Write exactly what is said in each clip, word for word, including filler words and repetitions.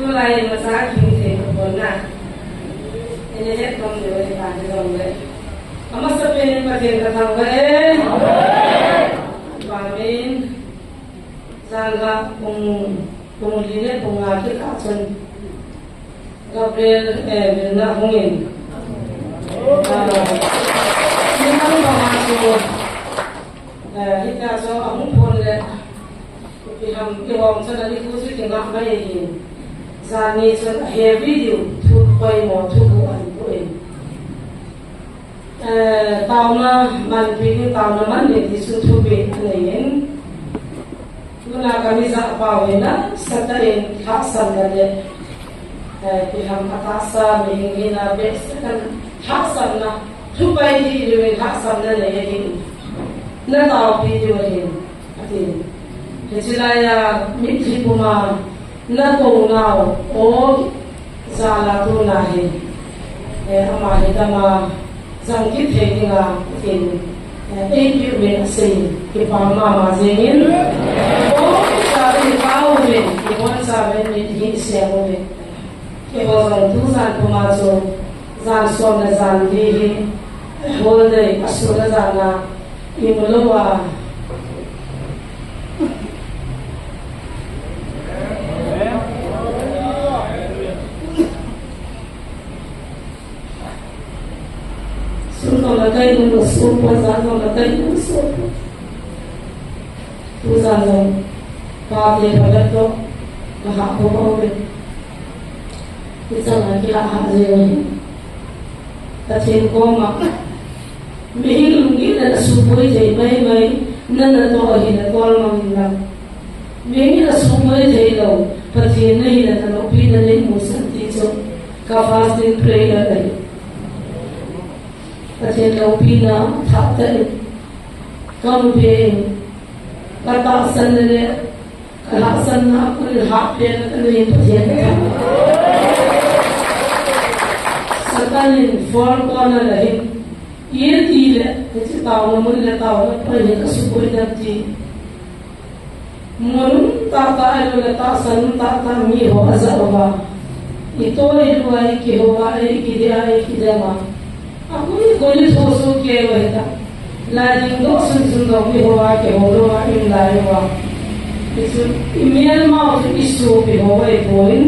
Tulai masa kin te ko na. Ene het kom de le pa de dong le. Amasa pen in Pathen kathangvah e. Amen. Janga pung, pung li le pung nga kikah chun Gabriel, eh, vilna hungin. Ah, ni nang ba ma chu, eh, hita chu ahung phon le, ipi ham, i hong chun ani khu chu kingah mai ahi. Jan ni chun a heavy diu, thu poimo, thu bu ahin pu in. Eh, taona man pi ding, taona man ding ti chu thupi anei in. Tuna ka mi ja pau hi nasatah in lhahsamna le, eh, ipi ham atahsa mihing hina behseh in lhahsamna, thupi ti diu in lhahsamna nei ahi. Na taopi diu ahi. Atin. Hiche laiya mitlhi puma na kou nau, o, jala tuna hi. Eh, ama hi dama jang kit thei dinga, atin. Eh, eipeh uvin asei, kipa mama jengin. O, jala hi pa uvin, ibon sa uvin, mitlhi sem uvin. Keiho jong tujan puma chu, jan som le jan li hi, whole day, asun a jan a, imu lou a. Sun jong le kai um lou, sun pon, jan jong le kai um lou, sun pon. Tujan jong, pa te phabep toh, ka hah bou bou ve. Hichang a kilah hah jeng ahi. Pathen koma, mihing lunggil le na suboi thei mai mai, na natoh ahi le tolmang in lang. Mihing in na suboi thei lou, Pathen na hi le na loupi na nei musan ti chu, ka fasting prayer ahi. Pathen loupina thah tah in, ka mu peh in, ka tahsan le le, ka lhahsamna a kon in hah peh na ka nei Pathen ka thangvah. Satan in four corner a hin, iti le, hiche taona mun le taona pai hi ka suboi dam ti. Mun um tah tah, ahilou le tahsan um tah tah miho ajah uva. I toi lua, i kihou a, i kidei a, i kidem a. Akoi koi thu soh kei uva hita. Lai ding doh sun sun doh miho a, kihou lou a, i um lai uva. Hichu, i melmau chu i sopi ho ahipon,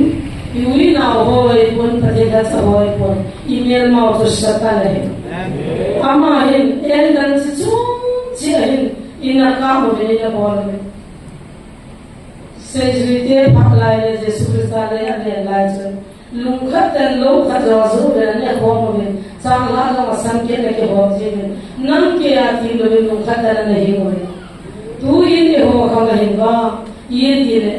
i u i nao ho ahipon, Pathen lhacha ho ahipon. I melmau chu Satan ahi. Amen. Ama hin, angle chi chom cheh a hin, ina kap uvin, ina bol uvin. Seijuite phah lai le Jesu Christa lei a len lai chun, lungkhat ten lou khat jong ajoh uvin, ana khom uvin, changlhah jong asan kit in akihom jiuvin, nang kei a ti louvin lungkhat ten ana hing uvin. Tuhin eiho khang ahin vang, iti le,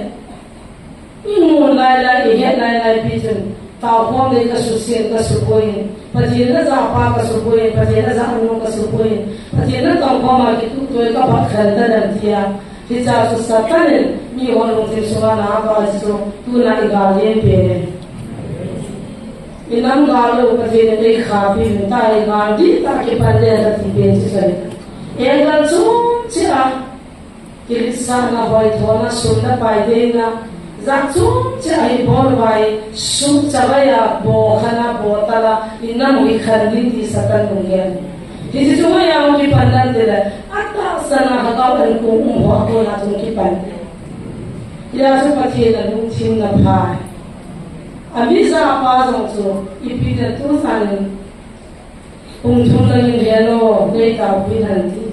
i mu lai lai, i het lai lai pi chun, taokhom ding ka susen, ka suboi in, Pathen na japa ka suboi in, Pathen na janu ka suboi in, Pathen na tongkhom a kituh toi ka bat khen ta dem tia. Hichea chu Satan in miho lungthim sunga ana val chu tuna i gal len pen e. I nam gal lou Pathen in ei khapi uvin, tua i gal dihtah kipan le ka ti pen chu ahi. Angle chom cheh a, kiletsahna, hoithona, sum le pai deina, jat chom cheh a i bol uva, suhchavai a, bohkhan a, botal a, i nam u i khan ding ti Satan lunggel. Hiche chu hoiya hung kipan ham ti le, atahsan a lhagao ankong um ho a kona chu hung kipan. Hia chu Pathen a lungthim na pha. Ami japa jong chu, ipi le tujan in, pung thum lang in hello, nei taopi in han ti.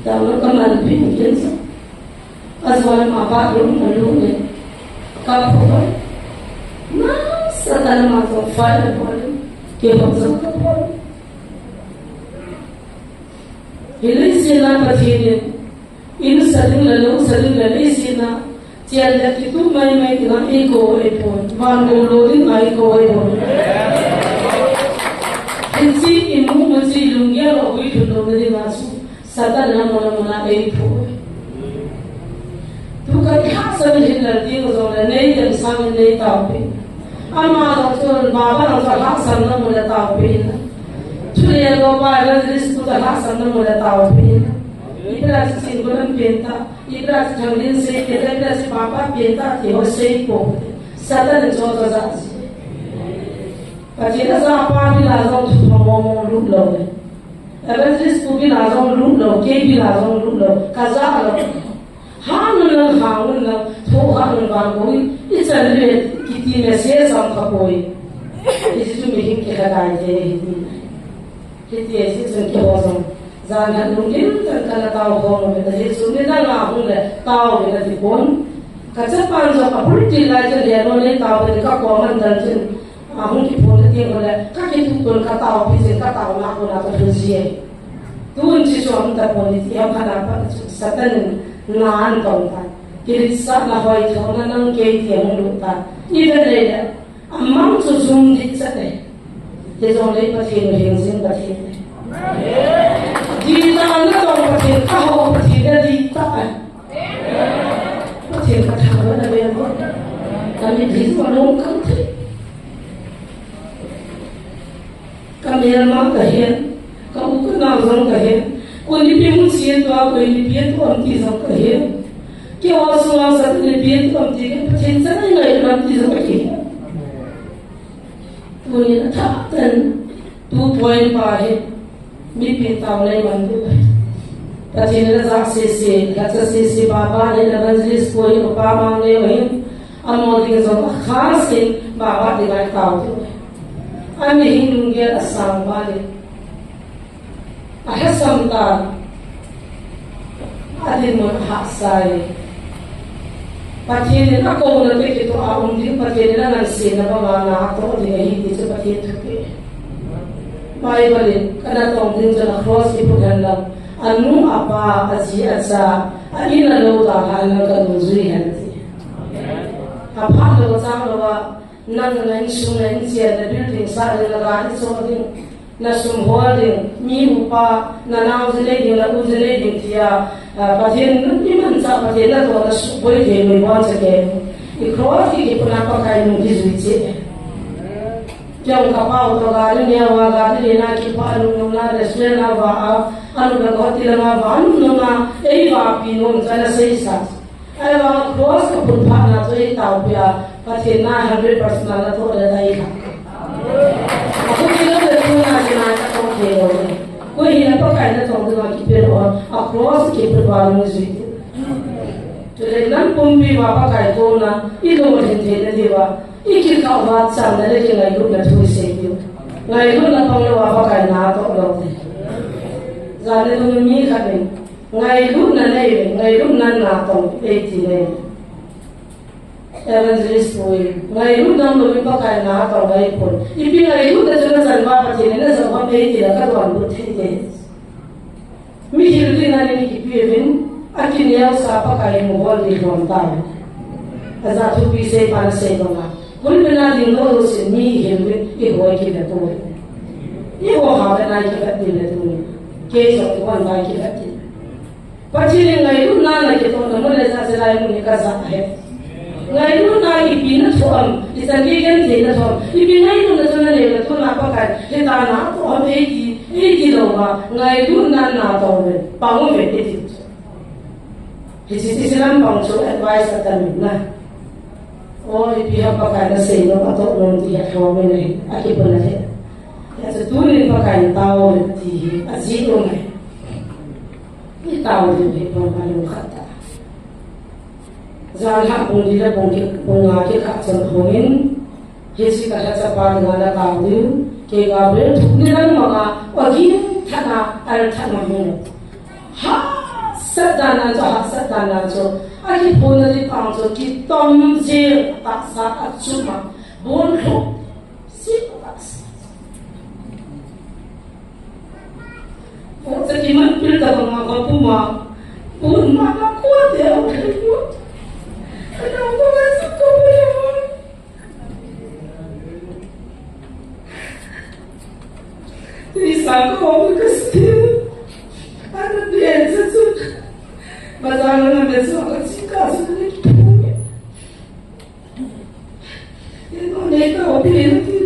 Taona ka man pen ken sa. Ajo le ma bathroom a lut le. Ka phu ba. Nasatah in ama jong fire bol in. Kei jong ka bol. Hilai sela Pathen in, in sa ding le lou sa ding le leiset a, chen le kitu mai mai dinga eikou ahipon, van gou lo dinga eikou ahipon. Hiche i mu mu chu lunggel a hung lhung lou na dinga chu, Satan in amun amun a eiphu. Tu ka lhahsam in hin lal ding jong le, nei dem sang in nei taopi. Ama jong chun, Baba jong chun lhahsamna mu le taopi in. Chule lo pa evangelist tu ka lhahsamna mu le taopi in. Ibrahim sin ko lam penta, Ibrahim thangin se, Ibrahim si papa penta, ti ho sei ko. Satan cho cho za si. Pathen a za pa bila jong thu mo mo lu lo. Evangelist pu bila jong lu lo, ke bila jong lu lo, ka za lo. Hanun lang, hanun lang, tho hanun vang koi, ichan le kiti message sam kha koi. Hichu mihem kikha dai te hiti. Hiti hichun keiho jong. Jan han lunglim tan kana tao khom uve, hichun nidang a hung le tao uve kati pon. Ka chapan jong a purti lai chun le no le tao uve ka koman tan chun. Ahung kiphon na teng le, ka kitup tun ka tao pi jin ka tao na ko na ka thun ji e. Tun chi chu ahung ta pon ni ti ham khat a pat chu Satan in na an tong ta. Kiletsahna hoithona nang kei ti ahung lut ta. I vet le le, amang chu jum dih chat e. Hijongle Pathen u hing jing Pathen e. Dih ta na tong Pathen, ka ho Pathen a dih ta e. Pathen ka thangvah na ve mo. Ka mitlhi jong along kang thei. Ka melma ka hen. Ka u ka nao jong ka hen. Koi in ipi mun sia tua, koi in ipi tua am ti jong ka hen. Keiho sunga Satan in ipi tua am ti ka Pathen cha ngai ngai lam ti jong ka hen. Tuni a thah tan, tu point pa hi, mipi tao nei man tu. Pathen in a ja sese, a ja sese, Baba le Evangelist pu hi, Upa Mangleu hi, amo ding jong a khas in, Baba ding a tao tu. Ami hi lunggel a sang ba le. A hesam ta. A dinmun a hahsa e. Pathen in a kouna te kitoh a um ding, Pathen in a ngansena banga na atoh ding ahi ti chu Pathen thupeh. Bible in kana tong ding chun a cross kiphut hen lang. A nu a pa, a ji a cha, a in a lou dalha hen lang ka nungjui hen ti. A phat lou chang lou a, nang na insung na inchen na building sah ding na gari choh ding. Na sum hol ding, mi upa, na nao ji nei ding, na u ji nei ding tia, ah, Pathen, imanchah Pathen natoh na suboi thei noi bon cha ke. I cross ki kiphutna Pakai nung kijui cheh. Kei jong ka pau toh gari neo a, gari lena kipah a nungnung na, restaurant a va a, anu le hotel a va a, nungnung na, ei vapi nom cha na seisa. Ahivang cross ka phut phat na chu i taopi a, Pathen na hundred percent na natoh le tai kha. A khu ti lo le tu na ti na ka tong thei lo le. Koi hin a Pakai natong ding a kipe lo a, a cross kiphut va nung jui. Chule nam pumpi va Pakai kouna, i lungthim thei na diu va, i kikah va chang na le kingailutna thu i sei diu. Ngailutna pang le va Pakai natoh lo te. Jan le tu mi khat in. Ngailutna nei, ngailutna natong ei ti nei. Evangelist pu in, ngailutna um louvin Pakai natong ei pon. Ipi ngailutna chu na chan uva Pathen in na jao ham ei ti le ka donbut thei te. Mi hil ding a ni kipe uvin, a kineosah Pakai in mu hol ding lhom tai. A ja thupi sei pa na sei banga. Pulpit na ding lou lou sin mi i hil uvin, i hoi kivet uvin. I ho ha vet na i kivet ding le tuni. Kei jong i hon vai kivet ding. Pathen in ngailutna na kitohna mun le jahcha lai mun hi ka ja he. Ngailutna ipi na thoh am, ichan gei genthei na thoh am. Ipi ngailutna chu na nei le tuna Pakai, hita na thoh am ei ti, ei ti lou va, ngailutna natong uve, pang uve ei ti. Hiche, hiche lampang chu advice atamin na. O, ipi ham Pakai nasei nom, atoh nom ti hi athom in ahi, akipuna ahi. Hiche tunin Pakai in tao ti hi, ajih nom ahi. I tao ding hi pon alung khat ta. Jan lha bung li le bung ki, bung nga kikah chun hungin, Hiche ka lhacha pa dinga na tao diu, kei Gabriel thupi nidang manga, agin thana, al thana hung. Hahsat dan a chu, hahsat dan a chu, akiphonna ding pang chu, kitom jeng, tahsa achuma, bon lhuh, sih tahsa. Poh cha kiman pil tabanga kapuma, pun mama kuate au thei u. Kana ko ma su ko ma. Ti sa ko ma ka sti. Ana bien sa su. Bazar na me so ka si ka su ni. Ino nei tao pi na ti.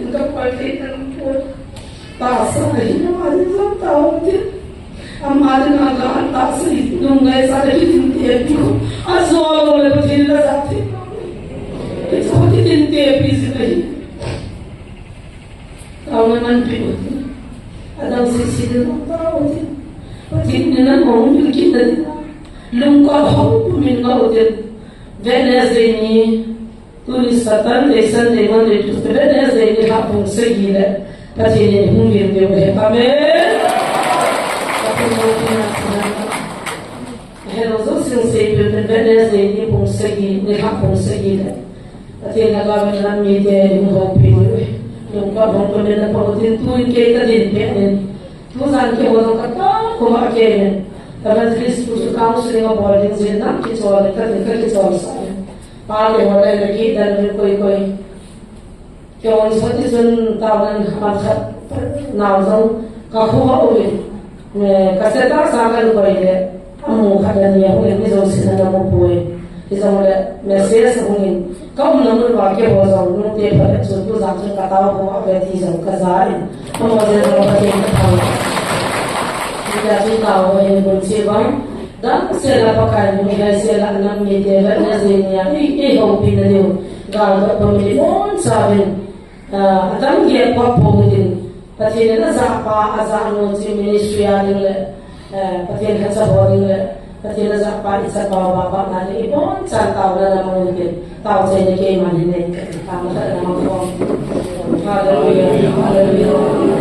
Inka pal thei na po. Tahsa hi na ma ni tao ti. Ama Atin a ka an ta si, nung ngai sa le kitin te pi ko. A zo lo le Pathen la sa te. Ke so kitin te pi si le. Tao na man pi ko. Adang si si le ta ko te. Pathen ni na mo ni kin da. Lung ka ho pu min nga ko te. Wednesday ni Tuni Saturday, Sunday, Monday, Tuesday, Wednesday, nilhah pung sagi le Pathen in hung lim ding ahi. Amen. Pathen in hung lim ding ahi. Hello, zo sing sei pil pil Wednesday ni pung sagi, nilhah pung sagi le Pathen in hung lim ding ahi. Hung houpi ding ahi. Lungkap hung pil na pa utin tuin kei ka din pe nin. Tujan keiho jong ka tao koma kei nin. Evangelist tu chu counseling abol ding jin na kichol le ka din ka kichol sa. Pa keiho le na kidan rin koi koi. Keiho sot ti chun taona man khat nau jong ka khovah uvin, eh, ka status a kan koi le, amu khat le ni ahung in mi jousen ana mu poi. Hijongle message ahung in, ka umna mun uva keiho jong nungte phabep chun tujan chun ka tao khovah uve ti jong ka ja in. Amaho jeng jong Pathen ka thangvah. Hijeh chun taona in bun che bang. Damsel a Pakai in hung heisel a nam mite Wednesday nia ei, eihoupina diu. Gal dot pam in ibonchauvin, ah, atam gei a pop pou tin. Pathen in ajah pa, ajah nu chu ministry a ding le, eh, Pathen lhacha bol ding le, Pathen ajah pa, ichapa u, bapana ding, ibonchan taona na mang u tin. Tao chai na keiman hin nei ka ti, tao na ka na mang ko. Hallelujah, hallelujah.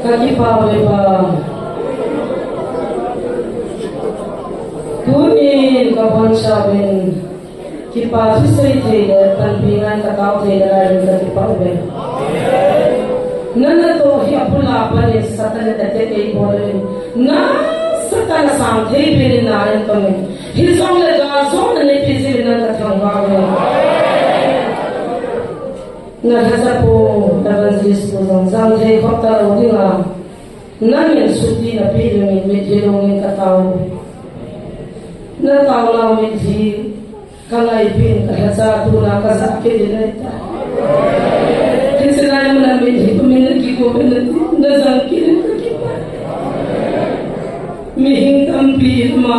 Ka kipah uve Pa. Tunin ka bonchauvin kipa thusei thei le panpi ngai ka tao thei nalai in ka kipah uve. Na natoh hi abul a panin Satan in attack eibol in, nasatah a sang thei bep in na eintong in. Hijongle galjona neipe jeh in nang ka thangvah uve. Na lhacha pu, Evangelist pu jong jam thei khop talou dinga, nangin suti napeh dingin mitlhi lungin ka tao. Na taonau mitlhi ka ngaipeh in ka lhacha tuna ka jah kit in ahitai. Hiche lai muna mitlhi pumin na kigop in nati, na jang kit in ka kipah. Mihing tampi in ama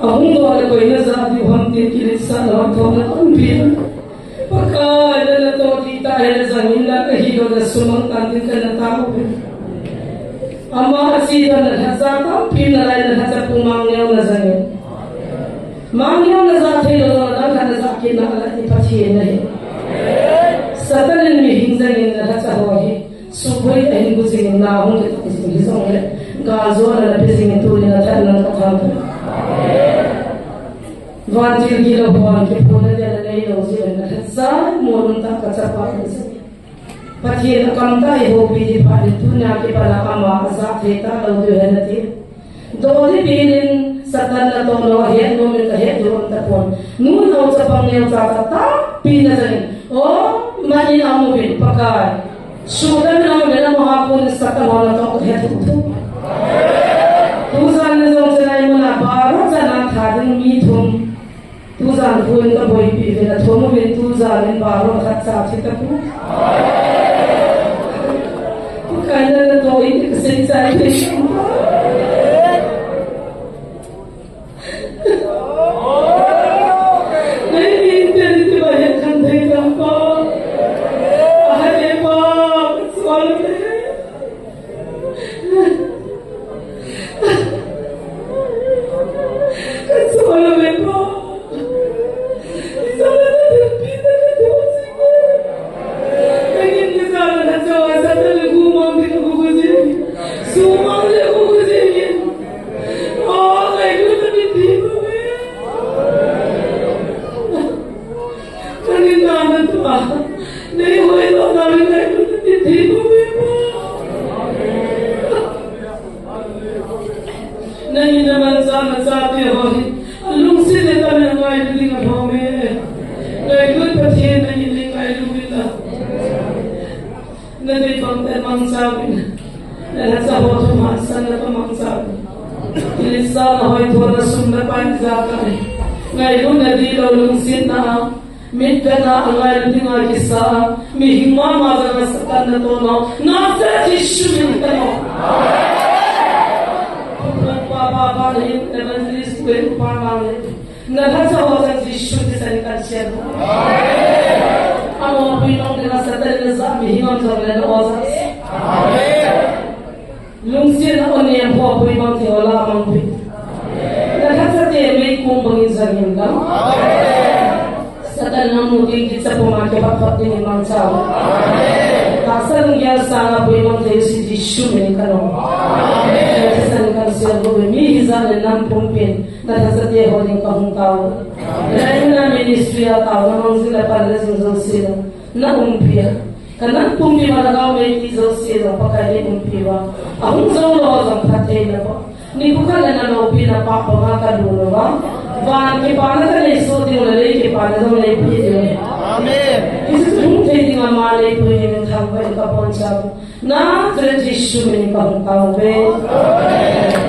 ahung doh le koi na jah diu ham tin kiletsahna lhon thona tampi. Pakai, na natoh ding tah hile jangin na kahi lou le sumang tan tin kana tao uve. Ama ache dan na lhacha tampi nalai, na lhacha pu Mangneo na jangin. Mangneo na jah thei lou jong adang khat na jah kit nalai ti Pathen ahi. Satan in mihing jangin na lhacha ho hi suboi ahin gu jing in na hung kitong jing hijongle, galjona nape jing in tunin na that nang ka thangvah uve. Vantil gilou hon kiphonna dia na neilou jeh in na lhacha mun um tah ka chapa in jing. Pathen akam tah a eihoupi ding phat in tunia kipat a ama ajah thei talou diu ahi nati. Dodi pinin Satan natoh nau ahet nom in kahet diu um tapon. Nunao chapang neocha tampi na jangin, o, man in aum uvin Pakai. Sudan in aum uvin, amaho a kon in Satan ho natoh kahe thuthu. Tujan in jong chelai muna baro chan a tha ding mi thum. Tujan khu in kaboipi uvin, athum uvin tujan in baro khat cha thi tapon. Pakai na natoh in kasei chai thei. Nei min ten ti ba het khan thei tam pa. Ahai pa, sual le. Ka chol le pa. Isala ta thil pi ta ka thil si ko. Nangin ni sa na na chol sa ta le gu mang ti ko ko si. Su mang le ko ko si. O, ngai lu na mi ti ko. Nangin na na tua. Nei hoi lo na le ngai lu na mi ti ko. Nangin na manchah nachate ho hi alungset le tah a ngailu ding alhom e. Ngailut Pathen nangin nei ngailu uvin lang. Na dei bang tah mangcha uvin. Na lhacha ho thum hansan na pa mangcha uvin. Kiletsahna hoithona sum na pai jat a. Ngailutna dihlou lungsetna a. Mit pena angailu dinga kisa, mihing mama janga Satan natoh nau, Nazareth Jesu min in kano. Papa, papa, na hin evangelist pu in pa mang le. Na lhacha ho jang Jesu kisan kan share. Amo pui nong dinga Satan na ja mihing am jong le na o ja. Lungsetna o nem ho pui mang thei o la mang pui. Na lhacha te mei kum bangin jang hin lang. Satan na mu ding kicha puma ke bat bat ding mangcha. Tahsa lunggel sanga pui mang thei si Jesu min in kano. Jesu min in kan sia bu mi hi ja le nam pumpin. Na lhacha te ho ding kahung tao. Na ministry a tao na mang jing le pan le jing jong si na. Na umpi a. Ka nam pumpi ma lhagao mei ti jouse jong Pakai in umpi uva. Ahung jou lou jong phatthei na bol. Nikho khat le na loupina pah banga ka lhun uva. Van kipana ka nei soh ding le lei kipana jong neipe ding. Amen. Hiche chu hung thei dinga ama neipui dingin thangvah in ka boncha. Nazareth Jesu min in ka hung tao uve. Amen.